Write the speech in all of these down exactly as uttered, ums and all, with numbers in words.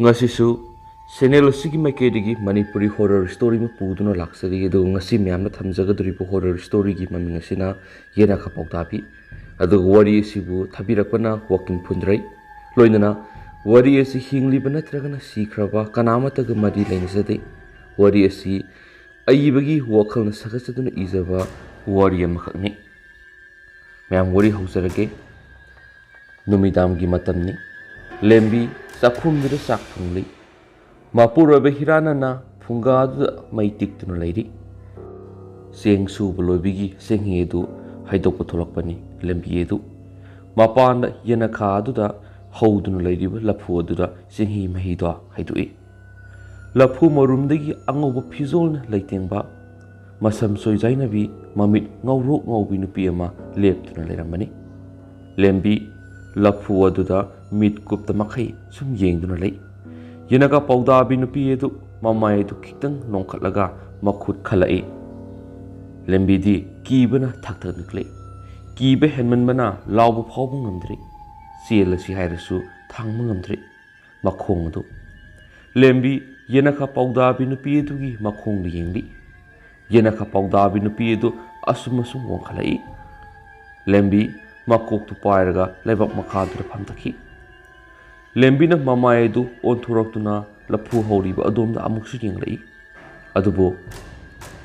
ꯉꯁꯤꯁꯨ ꯆꯦꯅꯦꯜ ꯑꯁꯤꯒꯤ ꯃꯥꯏꯀꯩꯗꯒꯤ ꯃꯅꯤꯄꯨꯔꯤ ꯍꯣꯔꯔ ꯁ꯭ꯇꯣꯔꯤ ꯑꯃ ꯄꯨꯗꯨꯅ ꯂꯥꯛꯆꯔꯤ꯫ ꯑꯗꯨꯒ ꯉꯁꯤ ꯃꯌꯥꯝꯅ ꯊꯝꯖꯒꯗꯧꯔꯤꯕ ꯍꯣꯔꯔ ꯁ꯭ꯇꯣꯔꯤꯒꯤ ꯃꯃꯤꯡ ꯑꯁꯤꯅ ꯌꯦꯅꯈꯥ ꯄꯥꯎꯗꯥꯕꯤ꯫ ꯑꯗꯨꯒ ꯋꯥꯔꯤ ꯑꯁꯤꯕꯨ ꯊꯥꯕꯤꯔꯛꯄꯅ ꯋꯥꯀꯤꯝ ꯐꯨꯟꯗ꯭ꯔꯩ꯫ ꯂꯣꯏꯅꯅ ꯋꯥꯔꯤ ꯑꯁꯤ ꯍꯤꯡꯂꯤꯕ ꯅꯠꯇ꯭ꯔꯒꯅ ꯁꯤꯈ꯭ꯔꯕ ꯀꯅꯥ ꯑꯃꯠꯇꯒ ꯃꯔꯤ ꯂꯩꯅꯖꯗꯦ꯫ ꯋꯥꯔꯤ ꯑꯁꯤ ꯑꯏꯕꯒꯤ ꯋꯥꯈꯜꯅ ꯁꯥꯒꯠꯆꯗꯨꯅ ꯏꯖꯕ ꯋꯥꯔꯤ ꯑꯃꯈꯛꯅꯤ꯫ ꯃꯌꯥꯝ, ꯋꯥꯔꯤ ꯍꯧꯖꯔꯒꯦ꯫ ꯅꯨꯃꯤꯗꯥꯡꯒꯤ ꯃꯇꯝꯅꯤ꯫ ꯂꯦꯝꯕꯤ ꯆꯥꯛꯈꯨꯝꯗꯨꯗ ꯆꯥꯛ ꯊꯣꯡꯂꯤ꯫ ꯃꯄꯨꯔꯣꯏꯕ ꯍꯤꯔꯥꯅꯟꯅ ꯐꯨꯡꯒꯥꯗꯨꯗ ꯃꯩ ꯇꯤꯛꯇꯨꯅ ꯂꯩꯔꯤ꯫ ꯆꯦꯡ ꯁꯨꯕ ꯂꯣꯏꯕꯒꯤ ꯆꯦꯡꯍꯤ ꯑꯗꯨ ꯍꯩꯗꯣꯛꯄ ꯊꯣꯛꯂꯛꯄꯅꯤ ꯂꯦꯝꯕꯤ ꯑꯗꯨ꯫ ꯃꯄꯥꯟꯗ ꯌꯦꯅꯈꯥ ꯑꯗꯨꯗ ꯍꯧꯗꯨꯅ ꯂꯩꯔꯤꯕ ꯂꯐꯨ ꯑꯗꯨꯗ ꯆꯦꯡꯍꯤ ꯃꯍꯤꯗꯣ ꯍꯩꯗꯣꯛꯏ꯫ ꯂꯐꯨ ꯃꯔꯨꯝꯗꯒꯤ ꯑꯉꯧꯕ ꯐꯤꯖꯣꯜꯅ ꯂꯩꯇꯦꯡꯕ, ꯃꯁꯝ ꯁꯣꯏꯖꯥꯏꯅꯕꯤ, ꯃꯃꯤꯠ ꯉꯧꯔꯣꯛ ꯉꯧꯕꯤ ꯅꯨꯄꯤ ꯑꯃ ꯂꯦꯞꯇꯨꯅ ꯂꯩꯔꯝꯕꯅꯤ꯫ ꯂꯦꯝꯕꯤ ꯂꯐꯨ ꯑꯗꯨꯗ ꯃꯤꯠ ꯀꯨꯞꯇ ꯃꯈꯩ ꯁꯨꯝ ꯌꯦꯡꯗꯨꯅ ꯂꯩ꯫ ꯌꯦꯅꯈꯥ ꯄꯥꯎꯗꯥꯕꯤ ꯅꯨꯄꯤ ꯑꯗꯨ ꯃꯃꯥꯏ ꯑꯗꯨ ꯈꯤꯇꯪ ꯅꯣꯡꯈꯠꯂꯒ ꯃꯈꯨꯠ ꯈꯜꯂꯛꯏ꯫ ꯂꯦꯝꯕꯤꯗꯤ ꯀꯤꯕꯅ ꯊꯛ ꯊꯛ ꯅꯤꯛꯂꯤ꯫ ꯀꯤꯕ ꯍꯦꯟꯃꯟꯕꯅ ꯂꯥꯎꯕ ꯐꯥꯎꯕ ꯉꯝꯗ꯭ꯔꯤ꯫ ꯆꯦꯜꯂꯁꯤ ꯍꯥꯏꯔꯁꯨ ꯊꯥꯡꯕ ꯉꯝꯗ꯭ꯔꯤ꯫ ꯃꯈꯣꯡ ꯑꯗꯨ꯫ ꯂꯦꯝꯕꯤ ꯌꯦꯅꯈꯥ ꯄꯥꯎꯗꯥꯕꯤ ꯅꯨꯄꯤ ꯑꯗꯨꯒꯤ ꯃꯈꯣꯡꯗ ꯌꯦꯡꯂꯤ꯫ ꯌꯦꯅꯈꯥ ꯄꯥꯎꯗꯥꯕꯤ ꯅꯨꯄꯤ ꯑꯗꯨ ꯑꯁꯨꯝ ꯑꯁꯨꯝ ꯋꯥꯡꯈꯠꯂꯛꯏ꯫ ꯂꯦꯝꯕꯤ ꯃꯀꯣꯛꯇꯨ ꯄꯥꯏꯔꯒ ꯂꯩꯕꯥꯛ ꯃꯈꯥꯗꯨꯗ ꯐꯝꯊꯈꯤ꯫ ꯂꯦꯝꯕꯤꯅ ꯃꯃꯥꯏ ꯑꯗꯨ ꯑꯣꯟꯊꯣꯔꯛꯇꯨꯅ ꯂꯐꯨ ꯍꯧꯔꯤꯕ ꯑꯗꯣꯝꯗ ꯑꯃꯨꯛꯁꯨ ꯌꯦꯡꯂꯛꯏ꯫ ꯑꯗꯨꯕꯨ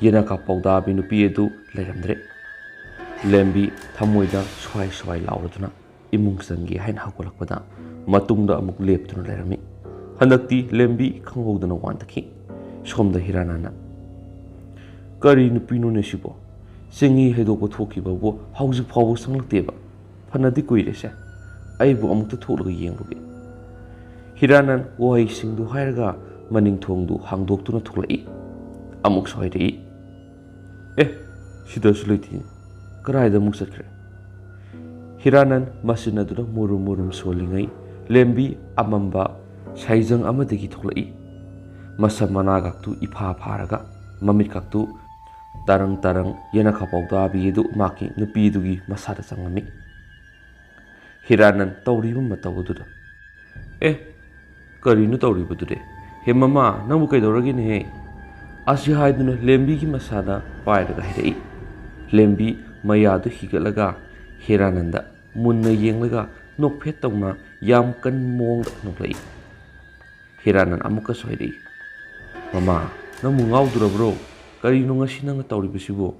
ꯌꯦꯅꯈꯥ ꯄꯥꯎꯗꯥꯕꯤ ꯅꯨꯄꯤ ꯑꯗꯨ ꯂꯩꯔꯝꯗ꯭ꯔꯦ꯫ ꯂꯦꯝꯕꯤ ꯊꯃꯣꯏꯗ ꯁ꯭ꯋꯥꯏ ꯁ꯭ꯋꯥꯏ ꯂꯥꯎꯔꯗꯨꯅ ꯏꯃꯨꯡ ꯆꯪꯒꯦ ꯍꯥꯏꯅ ꯍꯧꯒꯠꯂꯛꯄꯗ ꯃꯇꯨꯡꯗ ꯑꯃꯨꯛ ꯂꯦꯞꯇꯨꯅ ꯂꯩꯔꯝꯃꯤ꯫ ꯍꯟꯗꯛꯇꯤ ꯂꯦꯝꯕꯤ ꯈꯪꯍꯧꯗꯅ ꯋꯥꯟꯊꯈꯤ꯫ ꯁꯣꯝꯗ ꯍꯤꯔꯥꯅꯟꯅ, "ꯀꯔꯤ ꯅꯨꯄꯤꯅꯣꯅꯦ ꯁꯤꯕꯣ? ꯆꯦꯡꯍꯤ ꯍꯩꯗꯣꯛꯄ ꯊꯣꯛꯈꯤꯕꯕꯨ ꯍꯧꯖꯤꯛ ꯐꯥꯎꯕ ꯆꯪꯂꯛꯇꯦꯕ꯫ ꯐꯅꯗꯤ ꯀꯨꯏꯔꯦꯁꯦ꯫ ꯑꯩꯕꯨ ꯑꯃꯨꯛꯇ ꯊꯣꯛꯂꯒ ꯌꯦꯡꯂꯨꯒꯦ꯫" ꯍꯤꯔꯥꯅꯟ ꯋꯥꯍꯩꯁꯤꯡꯗꯨ ꯍꯥꯏꯔꯒ ꯃꯅꯤꯡ ꯊꯣꯡꯗꯨ ꯍꯥꯡꯗꯣꯛꯇꯨꯅ ꯊꯣꯛꯂꯛꯏ꯫ ꯑꯃꯨꯛꯁꯨ ꯍꯥꯏꯔꯛꯏ, "ꯑꯦ, ꯁꯤꯗꯁꯨ ꯂꯩꯇꯦ꯫ ꯀꯗꯥꯏꯗ ꯑꯃꯨꯛ ꯆꯠꯈ꯭ꯔꯦ?" ꯍꯤꯔꯥꯅꯟ ꯃꯆꯤꯟ ꯑꯗꯨꯅ ꯃꯨꯔꯨꯝ ꯃꯨꯔꯨꯝ ꯁꯣꯜꯂꯤꯉꯩ ꯂꯦꯝꯕꯤ ꯑꯃꯝꯕ ꯁꯥꯏꯖꯪ ꯑꯃꯗꯒꯤ ꯊꯣꯛꯂꯛꯏ꯫ ꯃꯁꯝ ꯃꯅꯥꯒꯛꯇꯨ ꯏꯐꯥ ꯐꯥꯔꯒ ꯃꯃꯤꯠꯀꯛꯇꯨ ꯇꯔꯪ ꯇꯔꯪ ꯌꯦꯅꯈꯥ ꯄꯥꯎꯗꯥꯕꯤ ꯑꯗꯨ ꯃꯍꯥꯛꯀꯤ ꯅꯨꯄꯤꯗꯨꯒꯤ ꯃꯁꯥꯗ ꯆꯪꯂꯝꯃꯤ꯫ ꯍꯤꯔꯥꯅꯟ ꯇꯧꯔꯤꯕ ꯃꯇꯧ ꯑꯗꯨꯗ, "ꯑꯦ, "ꯀꯔꯤꯅꯣ ꯇꯧꯔꯤꯕꯗꯨꯗꯤ? ꯍꯦ ꯃꯃꯥ, ꯅꯪꯕꯨ ꯀꯩꯗꯧꯔꯒꯦꯅꯦꯍꯦ?" ꯑꯁꯤ ꯍꯥꯏꯗꯨꯅ ꯂꯦꯝꯕꯤꯒꯤ ꯃꯁꯥꯗ ꯄꯥꯏꯔꯒ ꯍꯥꯏꯔꯛꯏ꯫ ꯂꯦꯝꯕꯤ ꯃꯌꯥꯗꯨ ꯍꯤꯒꯠꯂꯒ ꯍꯦꯔꯥꯅꯟꯗ ꯃꯨꯟꯅ ꯌꯦꯡꯂꯒ ꯅꯣꯛꯐꯦꯠ ꯇꯧꯅ ꯌꯥꯝ ꯀꯟꯕ ꯃꯑꯣꯡꯗ ꯅꯣꯛꯂꯛꯏ꯫ ꯍꯦꯔꯥꯅꯟ ꯑꯃꯨꯛꯀꯁꯨ ꯍꯥꯏꯔꯛꯏ, "ꯃꯃꯥ, ꯅꯪꯕꯨ ꯉꯥꯎꯗꯨꯔꯕ꯭ꯔꯣ? ꯀꯔꯤꯅꯣ ꯉꯁꯤ ꯅꯪꯅ ꯇꯧꯔꯤꯕꯁꯤꯕꯨ?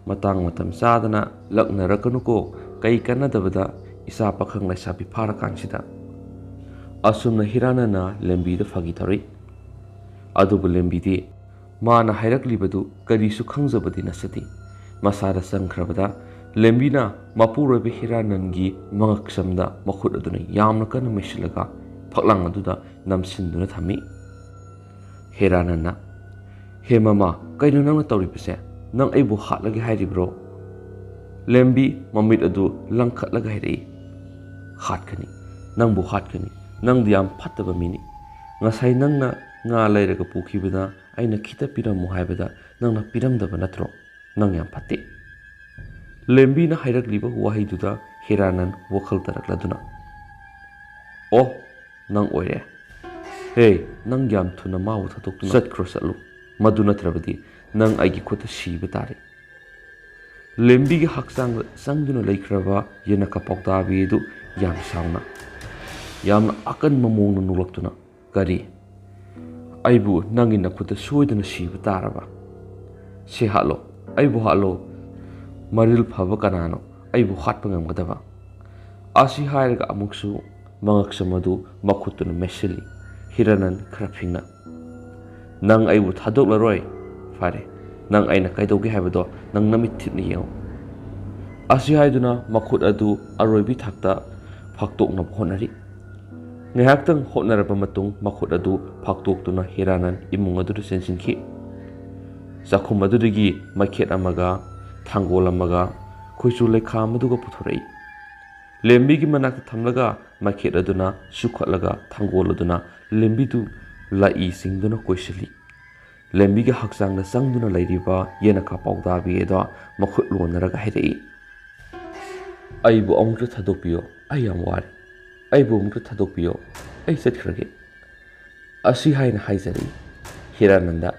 ꯃꯇꯥꯡ ꯃꯇꯝ ꯆꯥꯗꯅ ꯂꯛꯅꯔꯛꯀꯅꯨꯀꯣ, ꯀꯩ ꯀꯥꯟꯅꯗꯕꯗ ꯏꯆꯥ ꯄꯥꯈꯪ ꯂꯩꯁꯥꯕꯤ ꯐꯥꯔꯀꯥꯟꯁꯤꯗ?" ꯑꯁꯨꯝꯅ ꯍꯦꯔꯥꯅꯟꯅ ꯂꯦꯝꯕꯤꯗ ꯐꯥꯒꯤ ꯇꯧꯔꯛꯏ꯫ ꯑꯗꯨꯕꯨ ꯂꯦꯝꯕꯤꯗꯤ ꯃꯥꯅ ꯍꯥꯏꯔꯛꯂꯤꯕꯗꯨ ꯀꯔꯤꯁꯨ ꯈꯪꯖꯕꯗꯤ ꯅꯠꯆꯗꯦ꯫ ꯃꯁꯥꯗ ꯆꯪꯈ꯭ꯔꯕꯗ ꯂꯦꯝꯕꯤꯅ ꯃꯄꯨꯔꯣꯏꯕ ꯍꯦꯔꯥꯅꯟꯒꯤ ꯃꯉꯛꯁꯝꯗ ꯃꯈꯨꯠ ꯑꯗꯨꯅ ꯌꯥꯝꯅ ꯀꯟꯅ ꯃꯩꯁꯤꯜꯂꯒ ꯐꯛꯂꯥꯡ ꯑꯗꯨꯗ ꯅꯝꯁꯤꯟꯗꯨꯅ ꯊꯝꯃꯤ꯫ ꯍꯦꯔꯥꯅꯟꯅ, "ꯍꯦ ꯃꯃꯥ, ꯀꯩꯅꯣ ꯅꯪꯅ ꯇꯧꯔꯤꯕꯁꯦ? ꯅꯪ ꯑꯩꯕꯨ ꯍꯥꯠꯂꯒꯦ ꯍꯥꯏꯔꯤꯕ꯭ꯔꯣ?" ꯂꯦꯝꯕꯤ ꯃꯃꯤꯠ ꯑꯗꯨ ꯂꯪꯈꯠꯂꯒ ꯍꯥꯏꯔꯛꯏ, "ꯍꯥꯠꯀꯅꯤ, ꯅꯪꯕꯨ ꯍꯥꯠꯀꯅꯤ꯫ ꯅꯪꯗꯤ ꯌꯥꯝ ꯐꯠꯇꯕ ꯃꯤꯅꯤ꯫ ꯉꯁꯥꯏ ꯅꯪꯅ ꯉꯥ ꯂꯩꯔꯒ ꯄꯨꯈꯤꯕꯗ ꯑꯩꯅ ꯈꯤꯇ ꯄꯤꯔꯝꯃꯨ ꯍꯥꯏꯕꯗ ꯅꯪꯅ ꯄꯤꯔꯝꯗꯕ ꯅꯠꯇ꯭ꯔꯣ? ꯅꯪ ꯌꯥꯝ ꯐꯠꯇꯦ꯫" ꯂꯦꯝꯕꯤꯅ ꯍꯥꯏꯔꯛꯂꯤꯕ ꯋꯥꯍꯩꯗꯨꯗ ꯍꯦꯔꯥꯅꯟ ꯋꯥꯈꯜ ꯇꯥꯔꯛꯂꯗꯨꯅ, "ꯑꯣ, ꯅꯪ ꯑꯣꯏꯔꯦ꯫ ꯍꯦ, ꯅꯪ ꯌꯥꯝ ꯊꯨꯅ ꯃꯥꯕꯨ ꯊꯥꯗꯣꯛꯇꯨꯅ ꯆꯠꯈ꯭ꯔꯣ, ꯆꯠꯂꯨ꯫ ꯃꯗꯨ ꯅꯠꯇ꯭ꯔꯕꯗꯤ ꯅꯪ ꯑꯩꯒꯤ ꯈꯨꯠꯇ ꯁꯤꯕ ꯇꯥꯔꯦ꯫" ꯂꯦꯝꯕꯤꯒꯤ ꯍꯛꯆꯥꯡꯗ ꯆꯪꯗꯨꯅ ꯂꯩꯈ꯭ꯔꯕ ꯌꯦꯅꯈꯥ ꯄꯥꯎꯗꯥꯕꯤ ꯑꯗꯨ ꯌꯥꯝ ꯁꯥꯎꯅ, ꯌꯥꯝꯅ ꯑꯀꯟꯕ ꯃꯑꯣꯡꯗ ꯅꯣꯛꯂꯛꯇꯨꯅ, "ꯀꯔꯤ? ꯑꯩꯕꯨ ꯅꯪꯒꯤ ꯅꯈꯨꯠꯇ ꯁꯣꯏꯗꯅ ꯁꯤꯕ ꯇꯥꯔꯕ? ꯁꯤ ꯍꯥꯠꯂꯣ, ꯑꯩꯕꯨ ꯍꯥꯠꯂꯣ꯫ ꯃꯔꯤꯜ ꯐꯕ ꯀꯅꯥꯅꯣ ꯑꯩꯕꯨ ꯍꯥꯠꯄ ꯉꯝꯒꯗꯕ?" ꯑꯁꯤ ꯍꯥꯏꯔꯒ ꯑꯃꯨꯛꯁꯨ ꯃꯉꯛꯁꯝ ꯑꯗꯨ ꯃꯈꯨꯠꯇꯨꯅ ꯃꯦꯠꯁꯤꯜꯂꯤ꯫ ꯍꯤꯔꯥꯅꯟ ꯈꯔ ꯐꯤꯡꯅ, "ꯅꯪ ꯑꯩꯕꯨ ꯊꯥꯗꯣꯛꯂꯔꯣꯏ? ꯐꯔꯦ, ꯅꯪ ꯑꯩꯅ ꯀꯩꯗꯧꯒꯦ ꯍꯥꯏꯕꯗꯣ ꯅꯪ ꯅꯃꯤꯠ ꯊꯤꯠꯅ ꯌꯦꯡꯉꯨ꯫" ꯑꯁꯤ ꯍꯥꯏꯗꯨꯅ ꯃꯈꯨꯠ ꯑꯗꯨ ꯑꯔꯣꯏꯕꯤ ꯊꯥꯛꯇ ꯐꯥꯛꯇꯣꯛꯅꯕ ꯍꯣꯠꯅꯔꯤ꯫ ꯉꯥꯏꯍꯥꯛꯇꯪ ꯍꯣꯠꯅꯔꯕ ꯃꯇꯨꯡ ꯃꯈꯨꯠ ꯑꯗꯨ ꯐꯥꯛꯇꯣꯛꯇꯨꯅ ꯍꯤꯔꯥꯅꯟ ꯏꯃꯨꯡ ꯑꯗꯨꯗ ꯆꯦꯟꯁꯤꯟꯈꯤ꯫ ꯆꯥꯛꯈꯨꯝ ꯑꯗꯨꯗꯒꯤ ꯃꯩꯈꯦꯠ ꯑꯃꯒ ꯊꯥꯡꯒꯣꯜ ꯑꯃꯒ ꯈꯣꯏꯆꯨ ꯂꯩꯈꯥꯝ ꯑꯗꯨꯒ ꯄꯨꯊꯣꯔꯛꯏ꯫ ꯂꯦꯝꯕꯤꯒꯤ ꯃꯅꯥꯛꯇ ꯊꯝꯂꯒ ꯃꯩꯈꯦꯠ ꯑꯗꯨꯅ ꯆꯨꯈꯠꯂꯒ ꯊꯥꯡꯒꯣꯜ ꯑꯗꯨꯅ ꯂꯦꯝꯕꯤꯗꯨ ꯂꯥꯛꯏ ꯆꯤꯡꯗꯨꯅ ꯀꯣꯏꯁꯤꯜꯂꯤ꯫ ꯂꯦꯝꯕꯤꯒꯤ ꯍꯛꯆꯥꯡꯗ ꯆꯪꯗꯨꯅ ꯂꯩꯔꯤꯕ ꯌꯦꯅꯈꯥ ꯄꯥꯎꯗꯥꯕꯤ ꯑꯗꯣ ꯃꯈꯨꯠ ꯂꯣꯟꯅꯔꯒ ꯍꯥꯏꯔꯛꯏ, "ꯑꯩꯕꯨ ꯑꯃꯨꯛꯇ ꯊꯥꯗꯣꯛꯄꯤꯌꯣ, ꯑꯩ ꯌꯥꯝ ꯋꯥꯔꯦ꯫ ꯑꯩꯕꯨ ꯑꯃꯨꯛꯇ ꯊꯥꯗꯣꯛꯄꯤꯌꯣ, ꯑꯩ ꯆꯠꯈ꯭ꯔꯒꯦ꯫" ꯑꯁꯤ ꯍꯥꯏꯅ ꯍꯥꯏꯖꯔꯤ ꯍꯤꯔꯥꯅꯟꯗ꯫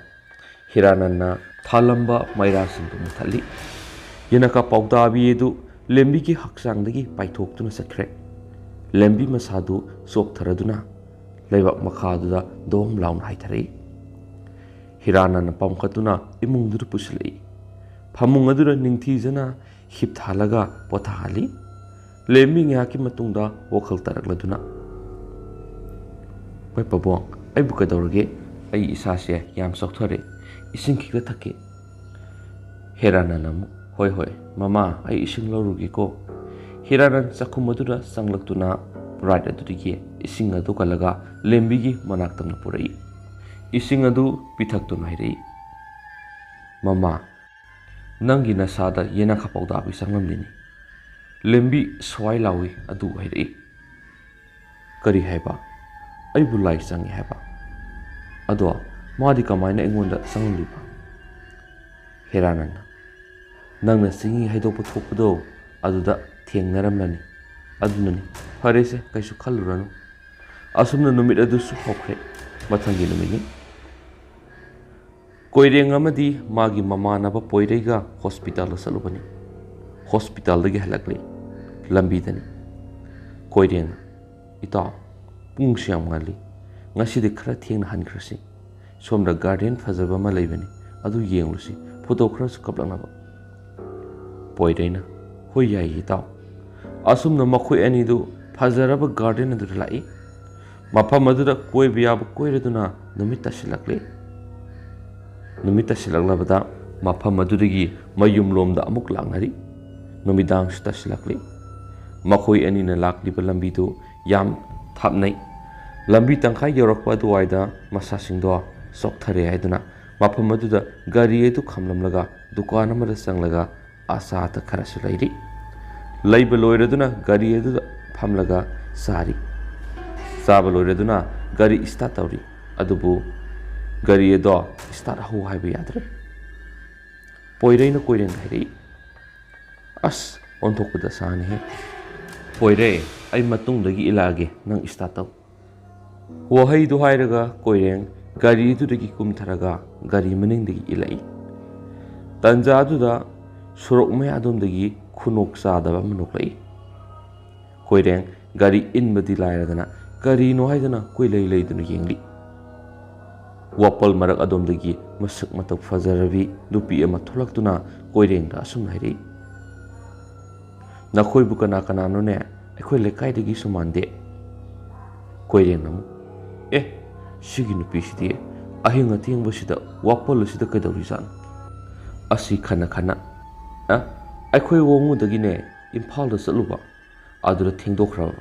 ꯍꯤꯔꯥꯅꯟꯅ ꯊꯥꯜꯂꯝꯕ ꯃꯩꯔꯥꯁꯤꯡꯗꯨ ꯃꯨꯊꯠꯂꯤ꯫ ꯌꯦꯅꯀꯥ ꯄꯥꯎꯗꯥꯕꯤ ꯑꯗꯨ ꯂꯦꯝꯕꯤꯒꯤ ꯍꯛꯆꯥꯡꯗꯒꯤ ꯄꯥꯏꯊꯣꯛꯇꯨꯅ ꯆꯠꯈ꯭ꯔꯦ꯫ ꯂꯦꯝꯕꯤ ꯃꯁꯥꯗꯨ ꯆꯣꯛꯊꯔꯗꯨꯅ ꯂꯩꯕꯥꯛ ꯃꯈꯥꯗꯨꯗ ꯗꯣꯝ ꯂꯥꯎꯅ ꯍꯥꯏꯊꯔꯛꯏ꯫ ꯍꯤꯔꯥꯅꯟꯅ ꯄꯥꯝꯈꯠꯇꯨꯅ ꯏꯃꯨꯡꯗꯨꯗ ꯄꯨꯁꯤꯜꯂꯛꯏ꯫ ꯐꯃꯨꯡ ꯑꯗꯨꯗ ꯅꯤꯡꯊꯤꯖꯅ ꯍꯤꯞꯊꯍꯜꯂꯒ ꯄꯣꯊꯥꯍꯜꯂꯤ꯫ ꯂꯦꯝꯕꯤ ꯉꯥꯏꯍꯥꯛꯀꯤ ꯃꯇꯨꯡꯗ ꯋꯥꯈꯜ ꯇꯥꯔꯛꯂꯗꯨꯅ, "ꯍꯣꯏ ꯄꯥꯕꯨꯡ, ꯑꯩꯕꯨ ꯀꯩꯗꯧꯔꯒꯦ? ꯑꯩ ꯏꯁꯥꯁꯦ ꯌꯥꯝ ꯆꯣꯛꯊꯔꯦ, ꯏꯁꯤꯡ ꯈꯤꯇ ꯊꯛꯀꯦ꯫" ꯍꯦꯔꯥꯅꯟ ꯑꯃꯨꯛ, "ꯍꯣꯏ ꯍꯣꯏ ꯃꯃꯥ, ꯑꯩ ꯏꯁꯤꯡ ꯂꯧꯔꯨꯒꯦꯀꯣ꯫" ꯍꯦꯔꯥꯅꯟ ꯆꯥꯛꯈꯨꯝ ꯑꯗꯨꯗ ꯆꯪꯂꯛꯇꯨꯅ ꯔꯥꯏꯠ ꯑꯗꯨꯗꯒꯤ ꯏꯁꯤꯡ ꯑꯗꯨ ꯀꯜꯂꯒ ꯂꯦꯝꯕꯤꯒꯤ ꯃꯅꯥꯛ ꯇꯝꯅ ꯄꯨꯔꯛꯏ꯫ ꯏꯁꯤꯡ ꯑꯗꯨ ꯄꯤꯊꯛꯇꯨꯅ ꯍꯥꯏꯔꯛꯏ, "ꯃꯃꯥ, ꯅꯪꯒꯤ ꯅꯁꯥꯗ ꯌꯦꯅꯈꯥ ꯄꯥꯎꯗꯥꯕꯤ ꯆꯪꯂꯝꯂꯤꯅꯤ꯫" ꯂꯦꯝꯕꯤ ꯁ꯭ꯋꯥꯏ ꯂꯥꯎꯏ ꯑꯗꯨ ꯍꯥꯏꯔꯛꯏ꯫ "ꯀꯔꯤ ꯍꯥꯏꯕ? ꯑꯩꯕꯨ ꯂꯥꯏ ꯆꯪꯉꯤ ꯍꯥꯏꯕ? ꯑꯗꯣ ꯃꯥꯗꯤ ꯀꯃꯥꯏꯅ ꯑꯩꯉꯣꯟꯗ ꯆꯪꯂꯤꯕ?" ꯍꯦꯔꯥꯅꯟꯅ, "ꯅꯪꯅ ꯆꯤꯡꯍꯤ ꯍꯩꯗꯣꯛꯄ ꯊꯣꯛꯄꯗꯣ ꯑꯗꯨꯗ ꯊꯦꯡꯅꯔꯝꯂꯅꯤ꯫ ꯑꯗꯨꯅꯅꯤ꯫ ꯐꯔꯦꯁꯦ, ꯀꯩꯁꯨ ꯈꯜꯂꯨꯔꯅꯨ꯫" ꯑꯁꯨꯝꯅ ꯅꯨꯃꯤꯠ ꯑꯗꯨꯁꯨ ꯍꯧꯈ꯭ꯔꯦ꯫ ꯃꯊꯪꯒꯤ ꯅꯨꯃꯤꯠꯅꯤ꯫ ꯀꯣꯏꯔꯦꯡ ꯑꯃꯗꯤ ꯃꯥꯒꯤ ꯃꯃꯥꯟꯅꯕ ꯄꯣꯏꯔꯩꯒ ꯍꯣꯁꯄꯤꯇꯥꯜꯗ ꯆꯠꯂꯨꯕꯅꯤ꯫ ꯍꯣꯁꯄꯤꯇꯥꯜꯗꯒꯤ ꯍꯜꯂꯛꯂꯦ꯫ ꯂꯝꯕꯤꯗꯅꯤ꯫ ꯀꯣꯏꯔꯦꯡꯅ, "ꯏꯇꯥꯎ, ꯄꯨꯡꯁꯨ ꯌꯥꯝ ꯉꯜꯂꯤ꯫ ꯉꯁꯤꯗꯤ ꯈꯔ ꯊꯦꯡꯅ ꯍꯟꯈ꯭ꯔꯁꯤ꯫ ꯁꯣꯝꯗ ꯒꯥꯔꯗꯦꯟ ꯐꯖꯕ ꯑꯃ ꯂꯩꯕꯅꯤ, ꯑꯗꯨ ꯌꯦꯡꯂꯨꯁꯤ, ꯐꯣꯇꯣ ꯈꯔꯁꯨ ꯀꯥꯞꯂꯛꯅꯕ꯫" ꯄꯣꯏꯔꯩꯅ, "ꯍꯣꯏ, ꯌꯥꯏꯌꯦ, ꯏꯇꯥꯎ꯫" ꯑꯁꯨꯝꯅ ꯃꯈꯣꯏ ꯑꯅꯤꯗꯨ ꯐꯖꯔꯕ ꯒꯥꯔꯗꯦꯟ ꯑꯗꯨꯗ ꯂꯥꯛꯏ꯫ ꯃꯐꯝ ꯑꯗꯨꯗ ꯀꯣꯏꯕ ꯌꯥꯕ ꯀꯣꯏꯔꯗꯨꯅ ꯅꯨꯃꯤꯠ ꯇꯥꯁꯤꯜꯂꯛꯂꯦ꯫ ꯅꯨꯃꯤꯠ ꯇꯥꯁꯤꯜꯂꯛꯂꯕꯗ ꯃꯐꯝ ꯑꯗꯨꯗꯒꯤ ꯃꯌꯨꯝꯂꯣꯝꯗ ꯑꯃꯨꯛ ꯂꯥꯛꯅꯔꯤ꯫ ꯅꯨꯃꯤꯗꯥꯡꯁꯨ ꯇꯥꯁꯤꯜꯂꯛꯂꯤ꯫ ꯃꯈꯣꯏ ꯑꯅꯤꯅ ꯂꯥꯛꯂꯤꯕ ꯂꯝꯕꯤꯗꯨ ꯌꯥꯝ ꯊꯥꯞꯅꯩ꯫ ꯂꯝꯕꯤ ꯇꯪꯈꯥꯏ ꯌꯧꯔꯛꯄ ꯑꯗꯨꯋꯥꯏꯗ ꯃꯁꯥꯁꯤꯡꯗꯣ ꯆꯣꯛꯊꯔꯦ ꯍꯥꯏꯗꯨꯅ ꯃꯐꯝ ꯑꯗꯨꯗ ꯒꯥꯔꯤ ꯑꯗꯨ ꯈꯥꯝꯂꯝꯂꯒ ꯗꯨꯀꯥꯟ ꯑꯃꯗ ꯆꯪꯂꯒ ꯑꯆꯥ ꯑꯊꯛ ꯈꯔꯁꯨ ꯂꯩꯔꯤ꯫ ꯂꯩꯕ ꯂꯣꯏꯔꯗꯨꯅ ꯒꯥꯔꯤ ꯑꯗꯨꯗ ꯐꯝꯂꯒ ꯆꯥꯔꯤ꯫ ꯆꯥꯕ ꯂꯣꯏꯔꯗꯨꯅ ꯒꯥꯔꯤ ꯏꯁꯇꯥꯔꯠ ꯇꯧꯔꯤ꯫ ꯑꯗꯨꯕꯨ ꯒꯥꯔꯤ ꯑꯗꯣ ꯏꯁꯇꯥꯔꯠ ꯍꯧ ꯍꯥꯏꯕ ꯌꯥꯗ꯭ꯔꯦ꯫ ꯄꯣꯏꯔꯩꯅ ꯀꯣꯏꯔꯦꯡꯗ ꯍꯥꯏꯔꯛꯏ, "ꯑꯁ, ꯑꯣꯟꯊꯣꯛꯄꯗ ꯁꯥꯅꯤꯍꯦ꯫ ꯄꯣꯏꯔꯩ, ꯑꯩ ꯃꯇꯨꯡꯗꯒꯤ ꯏꯜꯂꯛꯑꯒꯦ, ꯅꯪ ꯏꯁꯇꯥꯔꯠ ꯇꯧ꯫" ꯋꯥꯍꯩꯗꯨ ꯍꯥꯏꯔꯒ ꯀꯣꯏꯔꯦꯡ ꯒꯥꯔꯤꯗꯨꯗꯒꯤ ꯀꯨꯝꯊꯔꯒ ꯒꯥꯔꯤ ꯃꯅꯤꯡꯗꯒꯤ ꯏꯜꯂꯛꯏ꯫ ꯇꯟꯖꯥꯗꯨꯗ ꯁꯣꯔꯣꯛ ꯃꯌꯥꯗꯣꯝꯗꯒꯤ ꯈꯨꯅꯣꯛ ꯆꯥꯗꯕ ꯑꯃ ꯅꯣꯛꯂꯛꯏ꯫ ꯀꯣꯏꯔꯦꯡ ꯒꯥꯔꯤ ꯏꯟꯕꯗꯤ ꯂꯥꯏꯔꯗꯅ ꯀꯔꯤꯅꯣ ꯍꯥꯏꯗꯅ ꯀꯣꯏꯂꯩ ꯂꯩꯗꯨꯅ ꯌꯦꯡꯂꯤ꯫ ꯋꯥꯄꯜ ꯃꯔꯛ ꯑꯗꯣꯝꯗꯒꯤ ꯃꯁꯛ ꯃꯇꯧ ꯐꯖꯔꯕꯤ ꯅꯨꯄꯤ ꯑꯃ ꯊꯣꯛꯂꯛꯇꯨꯅ ꯀꯣꯏꯔꯦꯡꯗ ꯑꯁꯨꯝꯅ ꯍꯥꯏꯔꯛꯏ, "ꯅꯈꯣꯏꯕꯨ ꯀꯅꯥ ꯀꯅꯥꯅꯣꯅꯦ? ꯑꯩꯈꯣꯏ ꯂꯩꯀꯥꯏꯗꯒꯤꯁꯨ ꯃꯥꯟꯗꯦ"꯫ ꯀꯣꯏꯔꯦꯡꯅ ꯑꯃꯨꯛ, "ꯑꯦ, ꯁꯤꯒꯤ ꯅꯨꯄꯤꯁꯤꯗꯤ ꯑꯍꯤꯡ ꯑꯊꯦꯡꯕꯁꯤꯗ ꯋꯥꯄꯜ ꯑꯁꯤꯗ ꯀꯩꯗꯧꯔꯤꯖꯥꯠꯅꯣ?" ꯑꯁꯤ ꯈꯟꯅ ꯈꯟꯅ, "ꯑ, ꯑꯩꯈꯣꯏ ꯋꯥꯉꯨꯗꯒꯤꯅꯦ ꯏꯝꯐꯥꯜꯗ ꯆꯠꯂꯨꯕ, ꯑꯗꯨꯗ ꯊꯦꯡꯗꯣꯛꯈ꯭ꯔꯕ꯫